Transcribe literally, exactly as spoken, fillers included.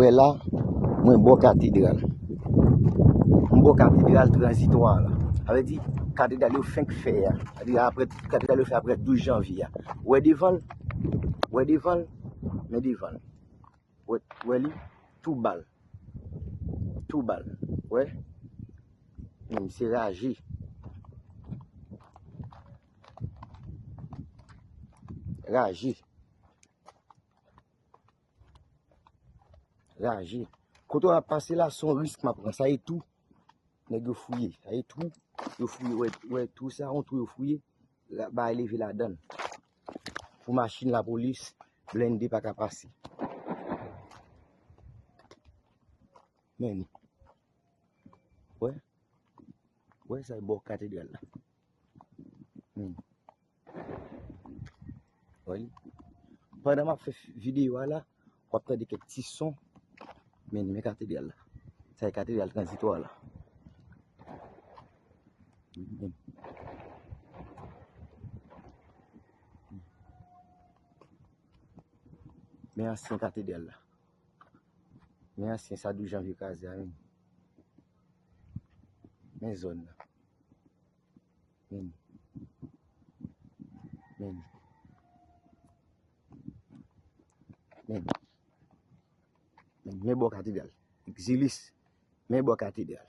Fè la, mwen bò katedral. M bò katedral tranzitwa la. Sa vle di, katedral yo fenk fè a. Sa vle di, apre, katedral yo fè apre douz janvye a. Ou wè devan l? Ou wè devan l? Men devan l. Ou wè, ou wè li? Tou bal. Tou bal. Ou wè? Men se raje. Raje. Raje. Kote w ap pase la, se yon risk m ap pran. Sa e tou. Nèg yo fouye. Sa e tou. Yo fouye. Wè, wè, tou sa, yon tou yo fouye. Ra-, bagay leve ladan l. Pou machin lapolis, blende pa ka pase. Men. Wè. Wè sa e bò katedral la. Hmm. Wè. Pandan m ap fè videyo a la, w ap tande kèk ti son. Men, men katedral la. Sa e katedral tranzitwa la. Men. Men ansyen katedral la. Men ansyen sa douz janvye kraze a, men. Men zòn nan. Men. Men. Men. Men, men bò katedral. Exilis. Men bò katedral.